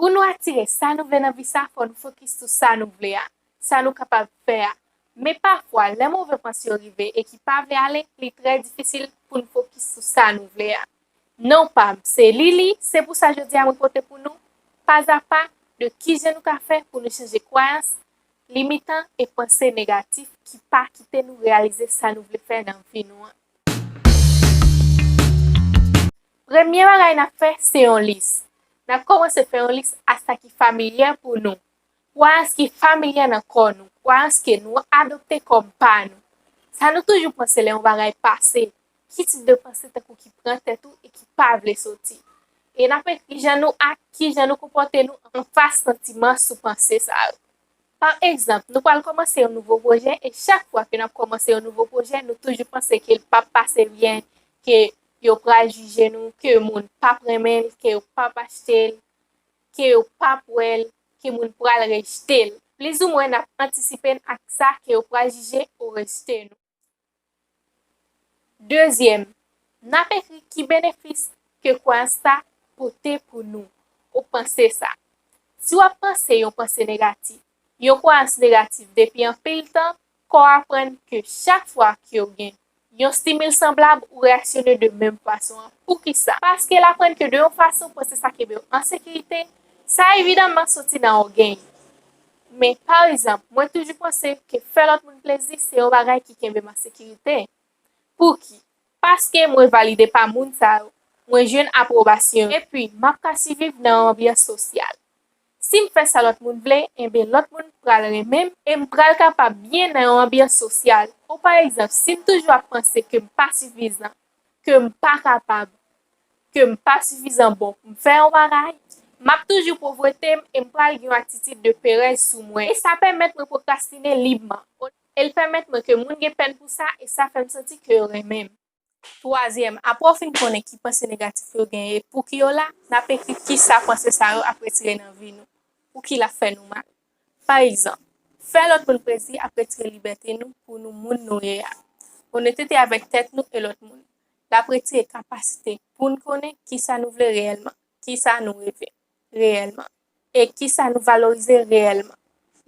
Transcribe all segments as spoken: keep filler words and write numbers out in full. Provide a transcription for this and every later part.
Pou nou atire sa nou vle nan vi sa, fò nou fokis sou sa nou vle a, sa nou kapab fè a. Men pafwa, lè move panse yo rive e ki pa vle ale, li trè difisil pou n fokis sou sa nou vle a. Non pa m, se Lili, se pou sa jodi a mwen pote pou nou, pazapa, de kijan nou ka fè pou nou chanje kwayans limitan e panse negatif ki pa kite nou reyalize sa nou vle fè nan vi nou an. Premye bagay n ap fè, se yon lis. N ap kòmanse fè yon lis a sa ki familyè pou nou. Kwayans ki familyè nan kò nou, kwayans ke nou adopte kòm pa nou. Sa nou toujou panse lè yon bagay pase, ki tip de panse tankou ki pran tèt ou e ki pa vle soti. E n ap ekri jan nou ak kijan nou konpòte nou anfas santiman sou panse sa yo. Pa egzanp, nou pral kòmanse yon nouvo pwojè e chak fwa ke n ap kòmanse yon nouvo pwojè, nou toujou panse ke l p ap pase byen, ke yo pral jije nou, ke moun p ap renmen l, ke yo p ap achte l, ke yo p ap wè l, ke moun pral rejte l. Plizoumwen, n ap antisipe n ak sa ke yo pral jije ou rejte nou. Dezyèm, n ap ekri ki benefis ke kwayans sa pote pou nou, ou panse sa. Si w ap panse yon panse negatif, yon kwayans negatif depi anpil tan, kò w aprann ke chak fwa ke w gen yon stimil sanblab, ou reyaksyone de menm fason an. Poukisa? Paske l aprann ke de yon fason, panse sa kenbe w an sekirite, sa evidaman soti nan yon geny. Men, pa egzanp, mwen toujou panse ke fè lòt moun plezi se yon bagay ki kenbe m an sekirite. Pouki? Paske mwen valide pa moun sa yo, mwen jwenn apwobasyon yo, epi m ap ka siviv nan yon anbyans sosyal. Si m fè sa lòt moun vle, enben lòt moun pral renmen m e m pral kapab byen nan yon anbyans sosyal. Ou pa egzanp, si m toujou ap panse ke m pa sifizan, ke m pa kapab, ke m pa sifizan bon pou m fè yon bagay, m ap toujou povrete m e m pral gen yon atitid de perèz sou mwen. E sa pèmèt mwen pwokrastine libman. E l pèmèt mwen ke moun gen pèn pou sa e sa fè m santi ke yo renmen m. Twazyèm, apre w fin konnen ki panse negatif yo genyen e pouki yo la, n ap ekri kisa panse sa yo ap retire nan vi nou, pouki l ap fè nou mal. Pa egzanp, fè lòt moun plezi ap retire libète nou pou nou moun nou ye a, onètete avèk tèt nou e lòt moun. L ap retire kapasite pou n konnen kisa nou vle reyèlman, kisa nou reve reyèlman, e kisa nou valorize reyèlman.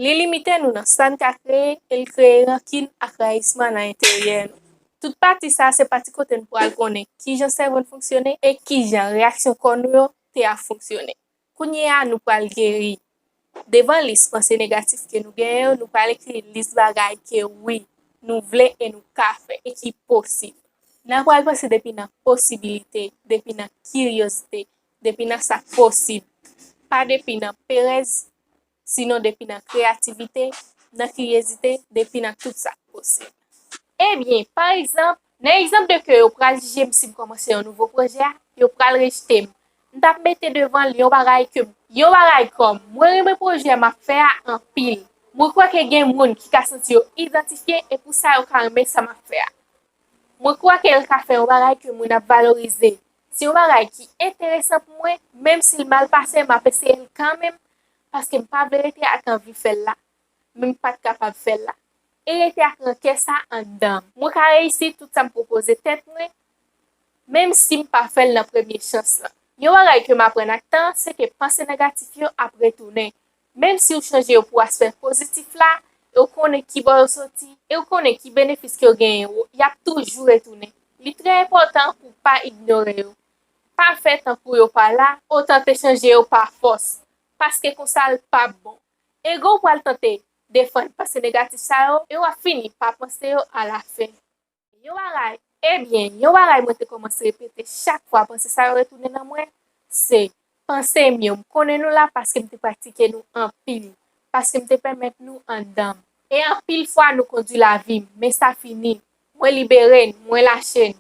Li limite nou nan sa n ka kreye e l kreye rankin ak rayisman nan enteryè nou. Tout pati sa a se pati kote n pral konnen kijan sèvo n fonksyone e kijan reyaksyon kò nou yo te ap fonksyone. Kounye a, nou pral geri. Devan lis panse negatif ke nou genyen yo, nou pral ekri lis bagay ke wi, nou vle e nou ka fè e ki posib. N a pral panse depi nan posibilite, depi nan kiryozite, depi nan sa k posib, pa depi nan perèz, sinon depi nan kreyativite, nan kiryozite, depi nan tout sa k posib. Ebyen, pa egzanp, nan egzanp de ke yo pral jije m si m kòmanse yon nouvo pwojè a, yo pral rejte m. M t ap mete devan l yon bagay ke, yon bagay kòm, mwen renmen pwojè m ap fè a anpil. Mwen kwè ke gen moun ki ka santi yo idantifye e pou sa yo ka renmen sa m ap fè a. Mwen kwè ke l ka fè yon bagay ke moun ap valorize. Se yon bagay ki enteresan pou mwen, menm si l mal pase, m ap eseye l kanmenm, paske m pa vle rete ak anvi fè l la, men m pa t kapab fè l la. E rete ak rankè sa anndan m. Mwen ka reyisi tout sa m pwopoze tèt mwen, menm si m pa fè l nan premye chans lan. Yon bagay ke m aprann ak tan, se ke panse negatif yo ap retounen. Menm si w chanje yo pou aspè pozitif la, e w konnen kibò yo soti, e w konnen ki benefis ke yo genyen, y ap toujou retounen. Li trè enpòtan pou w pa ignore yo. Pa fè tankou yo pa la, otan te chanje yo pa fòs, paske konsa l p ap bon. Ego w pral tante defann panse negatif sa yo, e w ap fini pa panse yo alafen. Yon bagay, ebyen, yon bagay mwen te kòmanse repete chak fwa panse sa yo retounen nan mwen, se, panse m yo, m konnen nou la paske m te pratike nou anpil, paske m te pèmèt nou anndan m. E anpil fwa nou kondui lavi m, men sa fini. Mwen libere n, mwen lache n.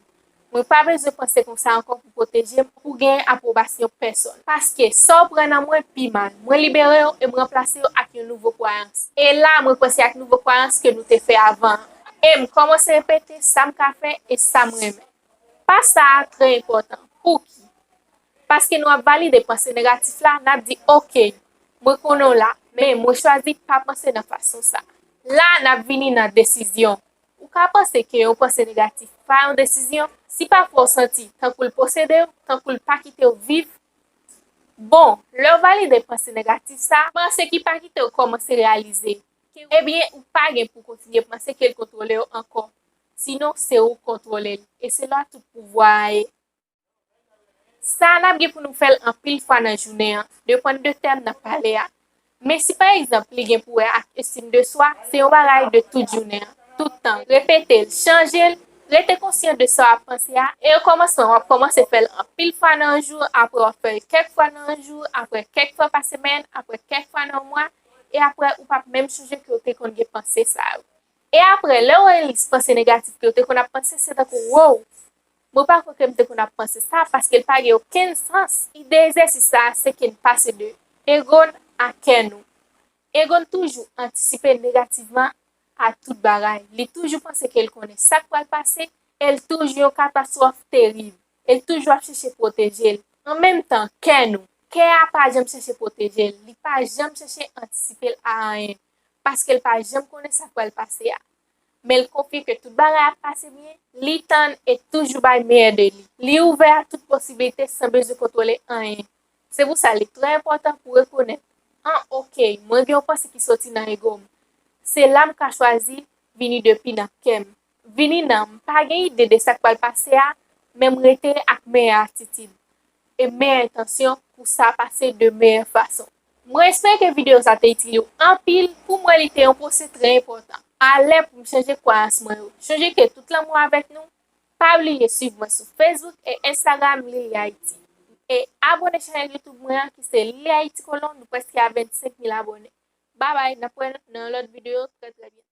Mwen pa bezwen panse konsa ankò pou pwoteje m, pou genyen apwobasyon pèsonn. Paske sa w pran nan mwen pi mal. Mwen libere yo e m ranplase yo ak yon nouvo kwayans. E la, mwen panse ak nouvo kwayans ke nou te fè avan an. E m kòmanse repete sa m ka fè e sa m renmen. Pa sa a trè enpòtan. Pouki? Paske nou ap valide panse negatif la, n ap di, oke, mwen konnen w la, men mwen chwazi pa panse nan fason sa. La, n ap vini nan desizyon. Ou ka panse ke yon panse negatif pa yon desizyon, si pafwa w santi tankou l posede w, tankou l pa kite w viv, Bon, lè w valide panse negatif sa, panse ki pa kite w kòmanse reyalize ke, ebyen, ou pa gen pou kontinye panse ke l kontwole w ankò. Sinon, se ou k kontwole l. E se la tout pouvwa a ye. Sa a n ap gen pou nou fè l anpil fwa nan jounen an, depann de tèm n ap pale a. Men si pa egzanp li gen pou wè ak estim de swa, se yon bagay de tout jounen an, tout tan. Repete l, chanje l, rete konsyan de sa w ap panse a, e okòmansman w ap kòmanse fè l anpil fwa nan yon jou, apre w ap fè l kèk fwa nan yon jou, apre kèk fwa pa semèn, apre kèk fwa nan yon mwa, e apre ou p ap menm sonje ke w te konn gen panse sa yo. E apre, lè w wè lis panse negatif ke w te konn ap panse, se tankou, wow, mwen pa kwè ke m te konn ap panse sa, paske l pa gen okenn sans. Ide egzèsis sa a se ke n pase de ego n a kè nou. Ego n toujou antisipe negativman a tout bagay. Li toujou panse ke l konnen sa k pral pase, e l toujou yon katastwòf terib. E l toujou ap chèche pwoteje l. An menm tan, kè nou, kè a pa janm chèche pwoteje l. Li pa janm chèche antisipe l a anyen, paske l pa janm konnen sa k pral pase a. Men l konfye ke tout bagay ap pase byen, li tann e toujou bay meyè de li. Li ouvè a tout posiblite san bezwen kontwole anyen. Se pou sa li trè enpòtan pou rekonèt, an, oke, mwen gen yon panse ki soti nan ego m. Se la m ka chwazi vini depi nan kè m. Vini nan m pa gen ide de sa k pral pase a, men m rete ak meyè atitid e meyè entansyon pou sa pase de meyè fason. Mwen espere ke videyo sa te itil ou anpil. Pou mwen, li te yon panse trè enpòtan. Alè pou m chanje kwayans mwen yo. Chonje ke tout lanmou avèk nou. Pa bliye swiv mwen sou Facebook e Instagram Lily Haiti. E abòne chanèl YouTube mwen an ki se Lily Haiti Colon, nou prèske a vennsenk mil abòne. Babay, n ap wè nan yon lòt videyo trè trè byento.